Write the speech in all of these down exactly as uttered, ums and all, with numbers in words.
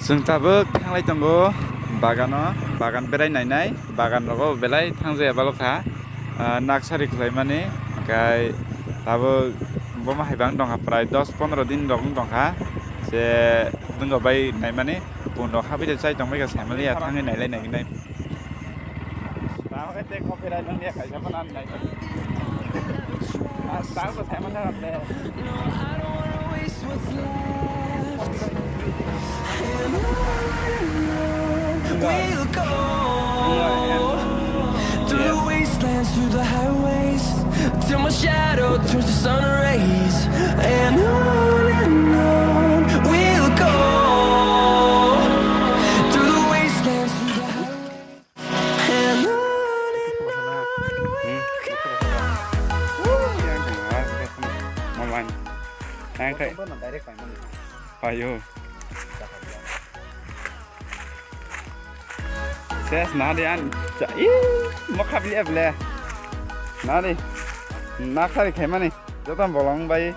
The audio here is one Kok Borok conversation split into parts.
Chwng tabuk thanglai tongo bagano, bagan berai nainai, bagan rogo belai thangjaya balokha, ah, naksari khlaimani, hwnkhe tabuk bomo hai bang tongkha, prai dos pondro din rok wng tongkha, je nwng bai naimani, bun rok habwi de chai tongbaikha, saimaliya thangwi nailai naignai. Tamo khe tei copyright wng ya, kaisa phano ang nai. Ah, tamo sai mano le. We'll go through the wastelands, through the highways, till my shadow turns to sun rays. And on and on we'll go through the wastelands, through the highways. Ayo. Ses nadi an. Ih, mokha bili ble. Nadi. Naksari khaimani. Joto bolong bai.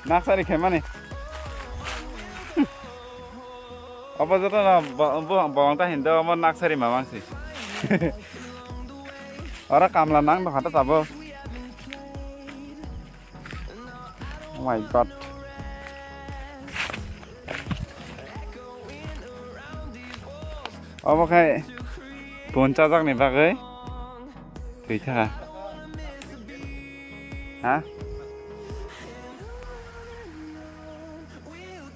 Naksari khaimani. Obo joto no bo-, bo-, bolong ta hindo omo naksari mamang si. Ora kamla nang dong hata tabo. Oh my God. Obo khai pun chajak ni bagwi twi tha. Ha?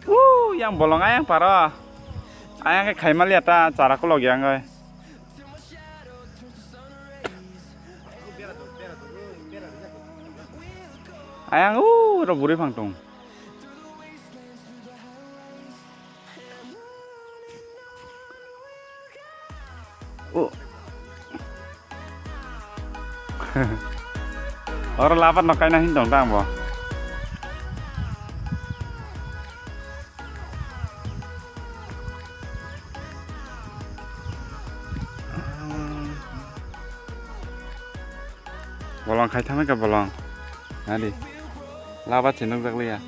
Woo, yang bolong ayang paro. Ayang khe khaimaliya ta chara kulok yang oi. Ayang u ro buri phang tong. O. Oro labar no kaina hin tong tang bo. Bolong khai thangma khe bolong. Nadi. Laba se nukjak liya.